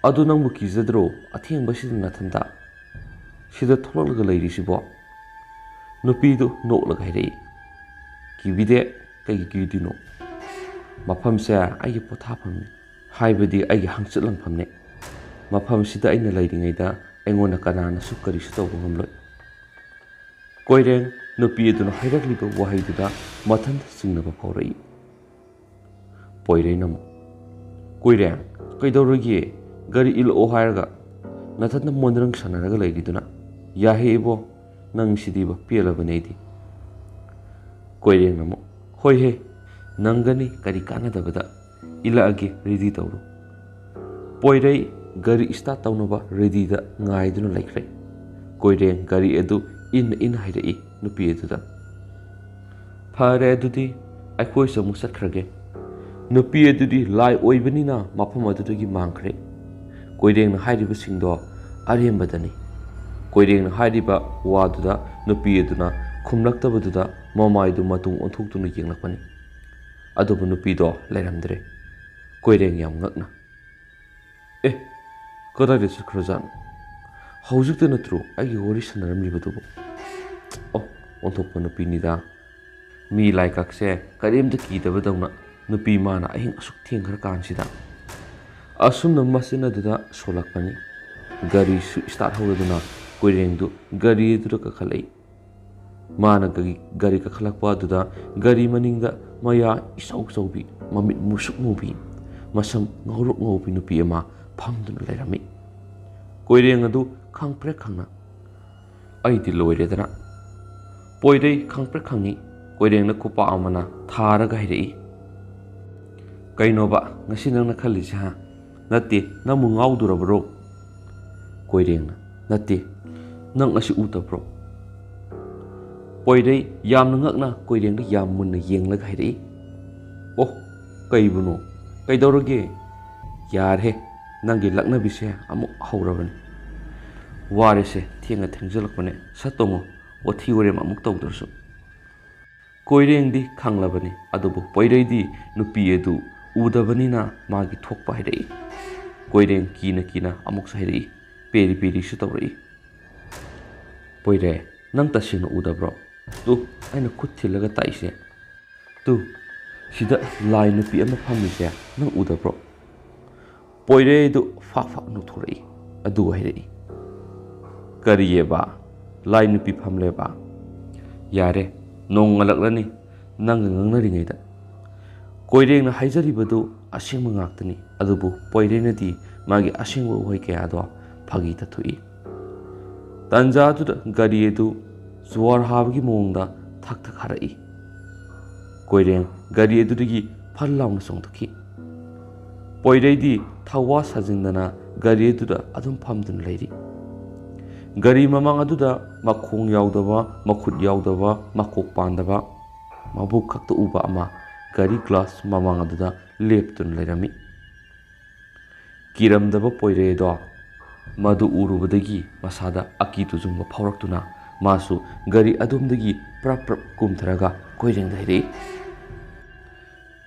ꯑꯗꯨ ꯅꯪꯕꯨ ꯀꯤꯖꯗ꯭ꯔꯣ ꯑꯊꯦꯡꯕꯁꯤꯗ ꯅꯊꯟꯇ ꯁꯤꯗ ꯊꯣꯛꯂꯛꯂꯒ ꯂꯩꯔꯤꯁꯤꯕꯣ?" ꯅꯨꯄꯤꯗꯨ ꯅꯣꯛꯂꯒ ꯍꯥꯏꯔꯛꯏ, "ꯀꯤꯕꯤꯗꯦ, ꯀꯩꯒꯤ ꯀꯤꯗꯣꯏꯅꯣ? ꯃꯐꯝꯁꯦ ꯑꯩꯒꯤ ꯄꯣꯊꯥꯐꯝꯅꯤ, ꯍꯥꯏꯕꯗꯤ ꯑꯩꯒꯤ ꯍꯪꯆꯤꯠ ꯂꯪꯐꯝꯅꯤ꯫ ꯃꯐꯝꯁꯤꯗ ꯑꯩꯅ ꯂꯩꯔꯤꯉꯩꯗ ꯑꯩꯉꯣꯟꯗ ꯀꯅꯥꯅꯁꯨ ꯀꯔꯤꯁꯨ ꯇꯧꯕ ꯉꯝꯂꯣꯏ"꯫ ꯀꯣꯏꯔꯦꯡ ꯅꯨꯄꯤ ꯑꯗꯨꯅ ꯍꯥꯏꯔꯛꯂꯤꯕ ꯋꯥꯍꯩꯗꯨꯗ ꯃꯊꯟꯇ ꯆꯤꯡꯅꯕ ꯐꯥꯎꯔꯛꯏ꯫ ꯄꯣꯏꯔꯩꯅ ꯑꯃꯨꯛ, "ꯀꯣꯏꯔꯦꯡ, ꯀꯩꯗꯧꯔꯒꯦ? ꯒꯥꯔꯤ ꯏꯜꯂꯛꯑꯣ ꯍꯥꯏꯔꯒ ꯅꯊꯟꯇ ꯃꯣꯟꯗ꯭ꯔꯪ ꯁꯥꯟꯅꯔꯒ ꯂꯩꯔꯤꯗꯨꯅ? ꯌꯥꯍꯦ ꯏꯕꯣ, ꯅꯪ ꯁꯤꯗꯤꯕ ꯄꯦꯜꯂꯕꯅꯦ ꯑꯩꯗꯤ"꯫ ꯀꯣꯏꯔꯦꯡꯅ ꯑꯃꯨꯛ, "ꯍꯣꯏꯍꯦ, ꯅꯪꯒꯅꯤ ꯀꯔꯤ ꯀꯥꯟꯅꯗꯕꯗ, ꯏꯜꯂꯛꯑꯒꯦ, ꯔꯦꯗꯤ ꯇꯧꯔꯣ"꯫ ꯄꯣꯏꯔꯩ ꯒꯥꯔꯤ ꯁ꯭ꯇꯥꯔꯠ ꯇꯧꯅꯕ ꯔꯦꯗꯤꯗ ꯉꯥꯏꯗꯨꯅ ꯂꯩꯈ꯭ꯔꯦ꯫ ꯀꯣꯏꯔꯦꯡ ꯒꯥꯔꯤ ꯑꯗꯨ ꯏꯟꯅ ꯏꯟꯅ ꯍꯥꯏꯔꯛꯏ ꯅꯨꯄꯤ ꯑꯗꯨꯗ꯫ "ꯐꯔꯦ, ꯑꯗꯨꯗꯤ ꯑꯩꯈꯣꯏꯁꯨ ꯑꯃꯨꯛ ꯆꯠꯈ꯭ꯔꯒꯦ"꯫ ꯅꯨꯄꯤ ꯑꯗꯨꯗꯤ ꯂꯥꯏ ꯑꯣꯏꯕꯅꯤꯅ ꯃꯐꯝ ꯑꯗꯨꯗꯒꯤ ꯃꯥꯡꯈ꯭ꯔꯦ꯫ ꯀꯣꯏꯔꯦꯡꯅ ꯍꯥꯏꯔꯤꯕꯁꯤꯡꯗꯣ ꯑꯔꯦꯝꯕꯗꯅꯤ꯫ ꯀꯣꯏꯔꯦꯡꯅ ꯍꯥꯏꯔꯤꯕ ꯋꯥꯗꯨꯗ ꯅꯨꯄꯤ ꯑꯗꯨꯅ ꯈꯨꯝꯂꯛꯇꯕꯗꯨꯗ ꯃꯃꯥꯏꯗꯨ ꯃꯇꯨꯡ ꯑꯣꯟꯊꯣꯛꯇꯨꯅ ꯌꯦꯡꯂꯛꯄꯅꯤ꯫ ꯑꯗꯨꯕꯨ ꯅꯨꯄꯤꯗꯣ ꯂꯩꯔꯝꯗ꯭ꯔꯦ꯫ ꯀꯣꯏꯔꯦꯡ ꯌꯥꯝ ꯉꯛꯅ, "ꯑꯦ, ꯀꯗꯥꯏꯗ ꯆꯠꯈ꯭ꯔꯖꯥꯠꯅꯣ? ꯍꯧꯖꯤꯛꯇ ꯅꯠꯇ꯭ꯔꯣ ꯑꯩꯒꯤ ꯋꯥꯔꯤ ꯁꯥꯟꯅꯔꯝꯂꯤꯕꯗꯨꯕꯨ? ꯑꯣ, ꯑꯣꯟꯊꯣꯛꯄ ꯅꯨꯄꯤꯅꯤꯗ꯫ ꯃꯤ ꯂꯥꯏꯀꯛꯁꯦ ꯀꯔꯤꯝꯇ ꯀꯤꯗꯕꯗꯧꯅ ꯅꯨꯄꯤ ꯃꯥꯅ ꯑꯍꯤꯡ ꯑꯁꯨꯛ ꯊꯦꯡꯈ꯭ꯔ ꯀꯥꯟꯁꯤꯗ"꯫ ꯑꯁꯨꯝꯅ ꯃꯆꯤꯟ ꯑꯗꯨꯗ ꯁꯣꯜꯂꯛꯄꯅꯤ꯫ ꯒꯥꯔꯤꯁꯨ ꯁ꯭ꯇꯥꯔꯠ ꯍꯧꯔꯗꯨꯅ ꯀꯣꯏꯔꯦꯡꯗꯨ ꯒꯥꯔꯤ ꯑꯗꯨꯗ ꯀꯥꯈꯠꯂꯛꯏ꯫ ꯃꯥꯅ ꯒꯥꯔꯤ, ꯒꯥꯔꯤ ꯀꯥꯈꯠꯂꯛꯄ ꯑꯗꯨꯗ ꯒꯥꯔꯤ ꯃꯅꯤꯡꯗ ꯃꯌꯥ ꯏꯆꯧ ꯆꯧꯕꯤ, ꯃꯃꯤꯠ ꯃꯨꯁꯨꯛ ꯃꯨꯕꯤ, ꯃꯁꯝ ꯉꯧꯔꯣꯛ ꯉꯧꯕꯤ ꯅꯨꯄꯤ ꯑꯃ ꯐꯝꯗꯨꯅ ꯂꯩꯔꯝꯃꯤ꯫ ꯀꯣꯏꯔꯦꯡ ꯑꯗꯨ ꯈꯪꯄ꯭ꯔꯦꯛ ꯈꯪꯅ꯫ "ꯑꯩꯗꯤ ꯂꯣꯏꯔꯦꯗꯅ"꯫ ꯄꯣꯏꯔꯩ ꯈꯪꯄ꯭ꯔꯦꯛ ꯈꯪꯉꯤ꯫ ꯀꯣꯏꯔꯦꯡꯅ ꯈꯨꯄꯥꯛ ꯑꯃꯅ ꯊꯥꯔꯒ ꯍꯥꯏꯔꯛꯏ, "ꯀꯩꯅꯣꯕ ꯉꯁꯤ ꯅꯪꯅ ꯈꯜꯂꯤꯁꯦ, ꯍꯥ? ꯅꯠꯇꯦ, ꯅꯪꯕꯨ ꯉꯥꯎꯗꯣꯔꯕ꯭ꯔꯣ?" ꯀꯣꯏꯔꯦꯡꯅ, "ꯅꯠꯇꯦ, ꯅꯪ ꯑꯁꯤ ꯎꯗꯕ꯭ꯔꯣ?" ꯄꯣꯏꯔꯩ ꯌꯥꯝꯅ ꯉꯛꯅ ꯀꯣꯏꯔꯦꯡꯗ ꯌꯥꯝ ꯃꯨꯟꯅ ꯌꯦꯡꯂꯒ ꯍꯥꯏꯔꯛꯏ, "ꯑꯣ, ꯀꯩꯕꯨꯅꯣ? ꯀꯩꯗꯧꯔꯒꯦ?" "ꯌꯥꯔꯦ, ꯅꯪꯒꯤ ꯂꯛꯅꯕꯤꯁꯦ ꯑꯃꯨꯛ ꯍꯧꯔꯕꯅꯤ꯫ ꯋꯥꯔꯦꯁꯦ, ꯊꯦꯡꯅ ꯊꯦꯡꯖꯤꯜꯂꯛꯄꯅꯦ, ꯁꯠ ꯇꯣꯡꯉꯣ, ꯋꯥꯊꯤ ꯋꯥꯔꯦꯝ ꯑꯃꯨꯛ ꯇꯧꯗ꯭ꯔꯁꯨ"꯫ ꯀꯣꯏꯔꯦꯡꯗꯤ ꯈꯪꯂꯕꯅꯤ, ꯑꯗꯨꯕꯨ ꯄꯣꯏꯔꯩꯗꯤ ꯅꯨꯄꯤ ꯑꯗꯨ ꯎꯗꯕꯅꯤꯅ ꯃꯥꯒꯤ ꯊꯣꯛꯄ ꯍꯥꯏꯔꯛꯏ꯫ ꯀꯣꯏꯔꯦꯡ ꯀꯤꯅ ꯀꯤꯅ ꯑꯃꯨꯛꯁꯨ ꯍꯥꯏꯔꯛꯏ, ꯄꯦꯔꯤ ꯄꯦꯔꯤꯁꯨ ꯇꯧꯔꯛꯏ꯫ "ꯄꯣꯏꯔꯩ, ꯅꯪ ꯇꯁꯦꯡꯅ ꯎꯗꯕ꯭ꯔꯣ? ꯇꯨ, ꯑꯩꯅ ꯈꯨꯠ ꯊꯤꯜꯂꯒ ꯇꯥꯛꯏꯁꯦ꯫ ꯇꯨ, ꯁꯤꯗ ꯂꯥꯏ ꯅꯨꯄꯤ ꯑꯃ ꯐꯝꯃꯤꯁꯦ ꯅꯪ ꯎꯗꯕ꯭ꯔꯣ?" ꯄꯣꯏꯔꯩꯗꯨ ꯐꯥꯛ ꯐꯥꯛ ꯅꯣꯛꯊꯣꯔꯛꯏ, ꯑꯗꯨꯒ ꯍꯥꯏꯔꯛꯏ, "ꯀꯔꯤꯑꯕ? ꯂꯥꯏ ꯅꯨꯄꯤ ꯐꯝꯂꯦꯕ? ꯌꯥꯔꯦ, ꯅꯣꯡ ꯉꯜꯂꯛꯂꯅꯤ ꯅꯪꯒ ꯉꯥꯡꯅꯔꯤꯉꯩꯗ"꯫ ꯀꯣꯏꯔꯦꯡꯅ ꯍꯥꯏꯖꯔꯤꯕꯗꯨ ꯑꯁꯦꯡꯕ ꯉꯥꯛꯇꯅꯤ, ꯑꯗꯨꯕꯨ ꯄꯣꯏꯔꯩꯅꯗꯤ ꯃꯥꯒꯤ ꯑꯁꯦꯡꯕ ꯎꯍꯩ ꯀꯌꯥꯗꯣ ꯐꯥꯒꯤ ꯇꯥꯊꯣꯛꯏ꯫ ꯇꯥꯟꯖꯥꯗꯨꯗ ꯒꯥꯔꯤ ꯑꯗꯨ ꯖꯨꯋꯥꯔ ꯍꯥꯕꯒꯤ ꯃꯑꯣꯡꯗ ꯊꯛ ꯊꯛ ꯍꯥꯔꯛꯏ꯫ ꯀꯣꯏꯔꯦꯡ ꯒꯥꯔꯤ ꯑꯗꯨꯗꯒꯤ ꯐꯠ ꯂꯥꯎꯅ ꯆꯣꯡꯊꯣꯛꯈꯤ꯫ ꯄꯣꯏꯔꯩꯗꯤ ꯊꯋꯥ ꯁꯥꯖꯤꯟꯗꯅ ꯒꯥꯔꯤ ꯑꯗꯨꯗ ꯑꯗꯨꯝ ꯐꯝꯗꯨꯅ ꯂꯩꯔꯤ꯫ ꯒꯥꯔꯤ ꯃꯃꯥꯡ ꯑꯗꯨꯗ ꯃꯈꯣꯡ ꯌꯥꯎꯗꯕ, ꯃꯈꯨꯠ ꯌꯥꯎꯗꯕ, ꯃꯀꯣꯛ ꯄꯥꯟꯗꯕ, ꯃꯕꯨꯛ ꯈꯛꯇ ꯎꯕ ꯑꯃ ꯒꯥꯔꯤ ꯒ꯭ꯂꯥꯁ ꯃꯃꯥꯡ ꯑꯗꯨꯗ ꯂꯦꯞꯇꯨꯅ ꯂꯩꯔꯝꯃꯤ꯫ ꯀꯤꯔꯝꯗꯕ ꯄꯣꯏꯔꯩꯗꯣ ꯃꯗꯨ ꯎꯔꯨꯕꯗꯒꯤ ꯃꯁꯥꯗ ꯑꯀꯤ ꯇꯨꯖꯨꯡꯕ ꯐꯥꯎꯔꯛꯇꯨꯅ ꯃꯥꯁꯨ ꯒꯥꯔꯤ ꯑꯗꯣꯝꯗꯒꯤ ꯄ꯭ꯔꯞ ꯄ꯭ꯔꯞ ꯀꯨꯝꯊꯔꯒ ꯀꯣꯏꯔꯦꯡꯗ ꯍꯥꯏꯔꯛꯏ,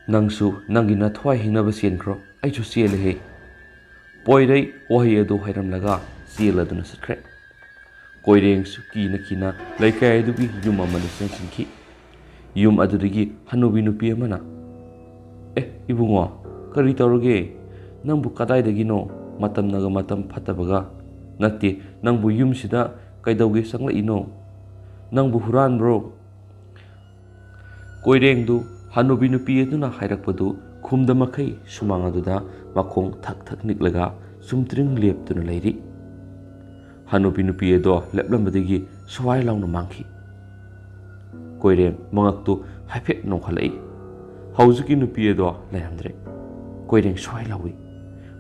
"ꯅꯪꯁꯨ ꯅꯪꯒꯤ ꯅꯊ꯭ꯋꯥꯏ ꯍꯤꯡꯅꯕ ꯆꯦꯟꯈ꯭ꯔꯣ, ꯑꯩꯁꯨ ꯆꯦꯜꯂꯦꯍꯦ"꯫ ꯄꯣꯏꯔꯩ ꯋꯥꯍꯩ ꯑꯗꯨ ꯍꯥꯏꯔꯝꯂꯒ ꯆꯦꯜꯂꯗꯨꯅ ꯆꯠꯈ꯭ꯔꯦ꯫ ꯀꯣꯏꯔꯦꯡꯁꯨ ꯀꯤꯅ ꯀꯤꯅ ꯂꯩꯀꯥꯏ ꯑꯗꯨꯒꯤ ꯌꯨꯝ ꯑꯃꯗ ꯆꯪꯁꯤꯟꯈꯤ꯫ ꯌꯨꯝ ꯑꯗꯨꯗꯒꯤ ꯍꯅꯨꯕꯤ ꯅꯨꯄꯤ ꯑꯃꯅ, "ꯑꯦ ꯏꯕꯨꯡꯉꯣ, ꯀꯔꯤ ꯇꯧꯔꯒꯦ? ꯅꯪꯕꯨ ꯀꯗꯥꯏꯗꯒꯤꯅꯣ? ꯃꯇꯝꯅꯒ ꯃꯇꯝ ꯐꯠꯇꯕꯒ꯫ ꯅꯠꯇꯦ, ꯅꯪꯕꯨ ꯌꯨꯝꯁꯤꯗ ꯀꯩꯗꯧꯒꯦ ꯆꯪꯂꯛꯏꯅꯣ? ꯅꯪꯕꯨ ꯍꯨꯔꯥꯟꯕ꯭ꯔꯣ?" ꯀꯣꯏꯔꯦꯡꯗꯨ ꯍꯅꯨꯕꯤ ꯅꯨꯄꯤ ꯑꯗꯨꯅ ꯍꯥꯏꯔꯛꯄꯗꯨ ꯈꯨꯝꯗ ꯃꯈꯩ ꯁꯨꯃꯥꯡ ꯑꯗꯨꯗ ꯃꯈꯣꯡ ꯊꯛ ꯊꯛ ꯅꯤꯛꯂꯒ ꯆꯨꯝꯇ꯭ꯔꯤꯡ ꯂꯦꯞꯇꯨꯅ ꯂꯩꯔꯤ꯫ ꯍꯅꯨꯕꯤ ꯅꯨꯄꯤ ꯑꯗꯣ ꯂꯦꯞꯂꯝꯕꯗꯒꯤ ꯁ꯭ꯋꯥꯏ ꯂꯥꯎꯅ ꯃꯥꯡꯈꯤ꯫ ꯀꯣꯏꯔꯦꯡ ꯃꯉꯛꯇꯨ ꯍꯥꯏꯐꯦꯠ ꯅꯣꯡꯈꯠꯂꯛꯏ꯫ ꯍꯧꯖꯤꯛꯀꯤ ꯅꯨꯄꯤ ꯑꯗꯣ ꯂꯩꯔꯝꯗ꯭ꯔꯦ꯫ ꯀꯣꯏꯔꯦꯡ ꯁ꯭ꯋꯥꯏ ꯂꯥꯎꯏ꯫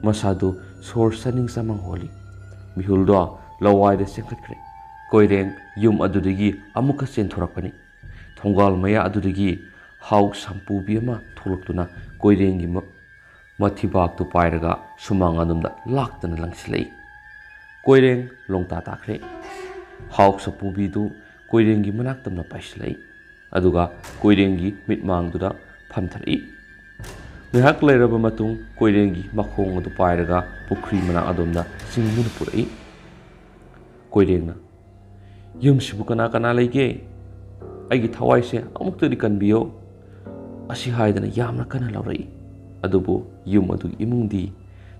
ꯃꯁꯥꯗꯨ ꯁꯣꯔ ꯆꯥꯅꯤꯡ ꯆꯥꯃꯥꯡ ꯍꯣꯜꯂꯤ꯫ ꯃꯤꯍꯨꯜꯗꯣ ꯂꯋꯥꯏꯗ ꯆꯦꯟꯈꯠꯈ꯭ꯔꯦ꯫ ꯀꯣꯏꯔꯦꯡ ꯌꯨꯝ ꯑꯗꯨꯗꯒꯤ ꯑꯃꯨꯛꯀ ꯆꯦꯟꯊꯣꯔꯛꯄꯅꯤ꯫ ꯊꯣꯡꯒꯥꯜ ꯃꯌꯥ ꯑꯗꯨꯗꯒꯤ ꯍꯥꯎ ꯁꯝꯄꯨꯕꯤ ꯑꯃ ꯊꯣꯛꯂꯛꯇꯨꯅ ꯀꯣꯏꯔꯦꯡꯒꯤ ꯃ-, ꯃꯊꯤꯕꯥꯛꯇꯨ ꯄꯥꯏꯔꯒ ꯁꯨꯃꯥꯡ ꯑꯗꯣꯝꯗ ꯂꯥꯛꯇꯅ ꯂꯪꯁꯤꯜꯂꯛꯏ꯫ ꯀꯣꯏꯔꯦꯡ ꯂꯣꯡꯇꯥ ꯇꯥꯈ꯭ꯔꯦ꯫ ꯍꯥꯎ ꯁꯝꯄꯨꯕꯤꯗꯨ ꯀꯣꯏꯔꯦꯡꯒꯤ ꯃꯅꯥꯛ ꯇꯝꯅ ꯄꯥꯏꯁꯤꯜꯂꯛꯏ꯫ ꯑꯗꯨꯒ ꯀꯣꯏꯔꯦꯡꯒꯤ ꯃꯤꯠꯃꯥꯡꯗꯨꯗ ꯐꯝꯊꯔꯛꯏ꯫ ꯉꯥꯏꯍꯥꯛ ꯂꯩꯔꯕ ꯃꯇꯨꯡ ꯀꯣꯏꯔꯦꯡꯒꯤ ꯃꯈꯣꯡ ꯑꯗꯨ ꯄꯥꯏꯔꯒ ꯄꯨꯈ꯭ꯔꯤ ꯃꯅꯥꯛ ꯑꯗꯣꯝꯗ ꯆꯤꯡꯗꯨꯅ ꯄꯨꯔꯛꯏ꯫ ꯀꯣꯏꯔꯦꯡꯅ, "ꯌꯨꯝꯁꯤꯕꯨ ꯀꯅꯥ ꯀꯅꯥ ꯂꯩꯒꯦ? ꯑꯩꯒꯤ ꯊꯋꯥꯏꯁꯦ ꯑꯃꯨꯛꯇꯗꯤ ꯀꯟꯕꯤꯌꯣ" ꯑꯁꯤ ꯍꯥꯏꯗꯅ ꯌꯥꯝꯅ ꯀꯟꯅ ꯂꯥꯎꯔꯛꯏ꯫ ꯑꯗꯨꯕꯨ ꯌꯨꯝ ꯑꯗꯨꯒꯤ ꯏꯃꯨꯡꯗꯤ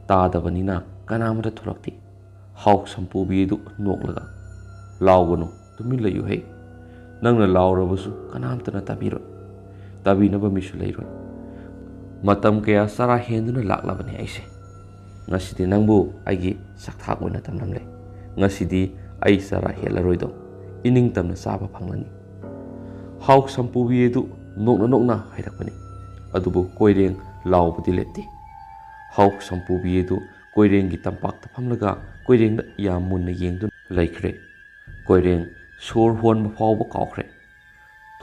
ꯇꯥꯗꯕꯅꯤꯅ ꯀꯅꯥꯃꯠꯇ ꯊꯣꯛꯂꯛꯇꯦ꯫ ꯍꯥꯎ ꯁꯝꯄꯨꯕꯤ ꯑꯗꯨ ꯅꯣꯛꯂꯒ, "ꯂꯥꯎꯒꯅꯨ, ꯇꯨꯃꯤꯟ ꯂꯩꯌꯨꯍꯦ꯫ ꯅꯪꯅ ꯂꯥꯎꯔꯕꯁꯨ ꯀꯅꯥꯝꯇꯅ ꯇꯥꯕꯤꯔꯣꯏ꯫ ꯇꯥꯕꯤꯅꯕ ꯃꯤꯁꯨ ꯂꯩꯔꯣꯏ꯫ ꯃꯇꯝ ꯀꯌꯥ ꯆꯔꯥ ꯍꯦꯟꯗꯨꯅ ꯂꯥꯛꯂꯕꯅꯤ ꯑꯩꯁꯦ꯫ ꯉꯁꯤꯗꯤ ꯅꯪꯕꯨ ꯑꯩꯒꯤ ꯆꯥꯛꯊꯥꯛ ꯑꯣꯏꯅ ꯇꯝꯂꯝꯂꯦ꯫ ꯉꯁꯤꯗꯤ ꯑꯩ ꯆꯔꯥ ꯍꯦꯜꯂꯔꯣꯏꯗꯣ, ꯏꯅꯤꯡꯇꯝꯅ ꯆꯥꯕ ꯐꯪꯂꯅꯤ"꯫ ꯍꯥꯎ ꯁꯝꯄꯨꯕꯤ ꯑꯗꯨ ꯅꯣꯛꯅ ꯅꯣꯛꯅ ꯍꯥꯏꯔꯛꯄꯅꯤ꯫ ꯑꯗꯨꯕꯨ ꯀꯣꯏꯔꯦꯡ ꯂꯥꯎꯕꯗꯤ ꯂꯦꯞꯇꯦ꯫ ꯍꯥꯎ ꯁꯝꯄꯨꯕꯤ ꯑꯗꯨ ꯀꯣꯏꯔꯦꯡꯒꯤ ꯇꯝꯄꯥꯛꯇ ꯐꯝꯂꯒ ꯀꯣꯏꯔꯦꯡꯗ ꯌꯥꯝ ꯃꯨꯟꯅ ꯌꯦꯡꯗꯨꯅ ꯂꯩꯈ꯭ꯔꯦ꯫ ꯀꯣꯏꯔꯦꯡ ꯁꯣꯔ ꯍꯣꯟꯕ ꯐꯥꯎꯕ ꯀꯥꯎꯈ꯭ꯔꯦ꯫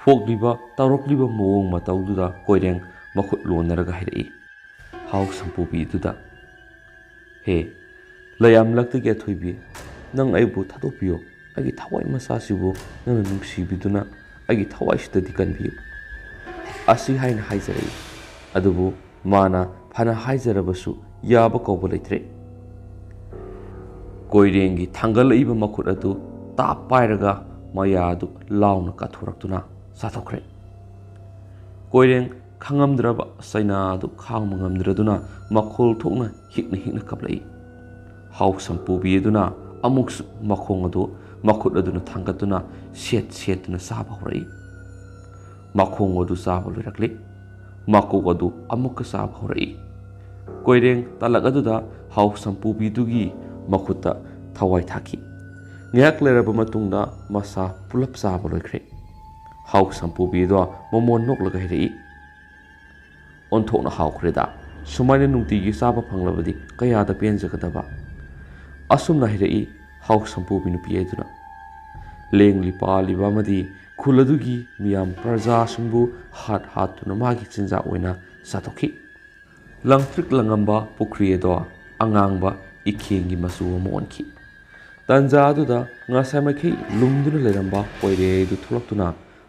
ꯊꯣꯛꯂꯤꯕ, ꯇꯧꯔꯛꯂꯤꯕ ꯃꯑꯣꯡ ꯃꯇꯧꯗꯨꯗ ꯀꯣꯏꯔꯦꯡ ꯃꯈꯨꯠ ꯂꯣꯟꯅꯔꯒ ꯍꯥꯏꯔꯛꯏ, ꯍꯥꯎ ꯁꯝꯄꯨꯕꯤꯗꯨꯗ, "ꯍꯦ, ꯂꯩꯌꯥꯝꯂꯛꯇꯒꯤ ꯑꯊꯣꯏꯕꯤ, ꯅꯪ ꯑꯩꯕꯨ ꯊꯥꯗꯣꯛꯄꯤꯌꯣ꯫ ꯑꯩꯒꯤ ꯊꯋꯥꯏ ꯃꯆꯥꯁꯤꯕꯨ ꯅꯪꯅ ꯅꯨꯡꯁꯤꯕꯤꯗꯨꯅ ꯑꯩꯒꯤ ꯊꯋꯥꯏꯁꯤꯗꯗꯤ ꯀꯟꯕꯤꯌꯨ" ꯑꯁꯤ ꯍꯥꯏꯅ ꯍꯥꯏꯖꯔꯛꯏ꯫ ꯑꯗꯨꯕꯨ ꯃꯥꯅ ꯐꯅ ꯍꯥꯏꯖꯔꯕꯁꯨ ꯌꯥꯕ ꯀꯧꯕ ꯂꯩꯇ꯭ꯔꯦ꯫ ꯀꯣꯏꯔꯦꯡꯒꯤ ꯊꯥꯡꯒꯠꯂꯛꯏꯕ ꯃꯈꯨꯠ ꯑꯗꯨ ꯇꯥꯞ ꯄꯥꯏꯔꯒ ꯃꯌꯥ ꯑꯗꯨ ꯂꯥꯎꯅ ꯀꯥꯊꯣꯔꯛꯇꯨꯅ ꯆꯥꯊꯣꯛꯈ꯭ꯔꯦ꯫ ꯀꯣꯏꯔꯦꯡ ꯈꯪꯉꯝꯗ꯭ꯔꯕ ꯆꯩꯅꯥ ꯑꯗꯨ ꯈꯥꯡꯕ ꯉꯝꯗ꯭ꯔꯗꯨꯅ ꯃꯈꯣꯜ ꯊꯣꯛꯅ ꯍꯤꯛꯅ ꯍꯤꯛꯅ ꯀꯞꯂꯛꯏ꯫ ꯍꯥꯎ ꯁꯝꯄꯨꯕꯤ ꯑꯗꯨꯅ ꯑꯃꯨꯛꯁꯨ ꯃꯈꯣꯡ ꯑꯗꯨ ꯃꯈꯨꯠ ꯑꯗꯨꯅ ꯊꯥꯡꯒꯠꯇꯨꯅ ꯁꯦꯠ ꯁꯦꯠꯇꯨꯅ ꯆꯥꯕ ꯍꯧꯔꯛꯏ꯫ ꯃꯈꯣꯡ ꯑꯗꯨ ꯆꯥꯕ ꯂꯣꯏꯔꯛꯂꯦ꯫ ꯃꯀꯣꯛ ꯑꯗꯨ ꯑꯃꯨꯛꯀ ꯆꯥꯕ ꯍꯧꯔꯛꯏ꯫ ꯀꯣꯏꯔꯦꯡ ꯇꯂꯛ ꯑꯗꯨꯗ ꯍꯥꯎ ꯁꯝꯄꯨꯕꯤꯗꯨꯒꯤ ꯃꯈꯨꯠꯇ ꯊꯋꯥꯏ ꯊꯥꯈꯤ꯫ ꯉꯥꯏꯍꯥꯛ ꯂꯩꯔꯕ ꯃꯇꯨꯡꯗ ꯃꯁꯥ ꯄꯨꯂꯞ ꯆꯥꯕ ꯂꯣꯏꯈ꯭ꯔꯦ꯫ ꯍꯥꯎ ꯁꯝꯄꯨꯕꯤꯗꯣ ꯃꯃꯣꯟ ꯅꯣꯛꯂꯒ ꯍꯥꯏꯔꯛꯏ, "ꯑꯣꯟꯊꯣꯛꯅ ꯍꯥꯎꯈ꯭ꯔꯦꯗ, ꯁꯨꯃꯥꯏꯅ ꯅꯨꯡꯇꯤꯒꯤ ꯆꯥꯕ ꯐꯪꯂꯕꯗꯤ ꯀꯌꯥꯗ ꯄꯦꯟꯖꯒꯗꯕ!" ꯑꯁꯨꯝꯅ ꯍꯥꯏꯔꯛꯏ ꯍꯥꯎ ꯁꯝꯄꯨꯕꯤ ꯅꯨꯄꯤ ꯑꯗꯨꯅ꯫ ꯂꯦꯡꯂꯤ ꯄꯥꯜꯂꯤꯕ ꯑꯃꯗꯤ ꯈꯨꯜ ꯑꯗꯨꯒꯤ ꯃꯤꯌꯥꯝ ꯄ꯭ꯔꯖꯥꯁꯤꯡꯕꯨ ꯍꯥꯠ ꯍꯥꯠꯇꯨꯅ ꯃꯥꯒꯤ ꯆꯤꯟꯖꯥꯛ ꯑꯣꯏꯅ ꯆꯥꯊꯣꯛꯈꯤ꯫ ꯂꯪꯇ꯭ꯔꯤꯛ ꯂꯪꯉꯝꯕ ꯄꯨꯈ꯭ꯔꯤ ꯑꯗꯣ ꯑꯉꯥꯡꯕ ꯏꯈꯦꯡꯒꯤ ꯃꯆꯨ ꯑꯃ ꯑꯣꯟꯈꯤ꯫ ꯇꯟꯖꯥ ꯑꯗꯨꯗ ꯉꯁꯥꯏ ꯃꯥꯏꯀꯩ ꯂꯨꯝꯗꯨꯅ ꯂꯩꯔꯝꯕ ꯄꯣꯏꯔꯩꯗꯨ ꯊꯣꯛꯂꯛꯇꯨꯅ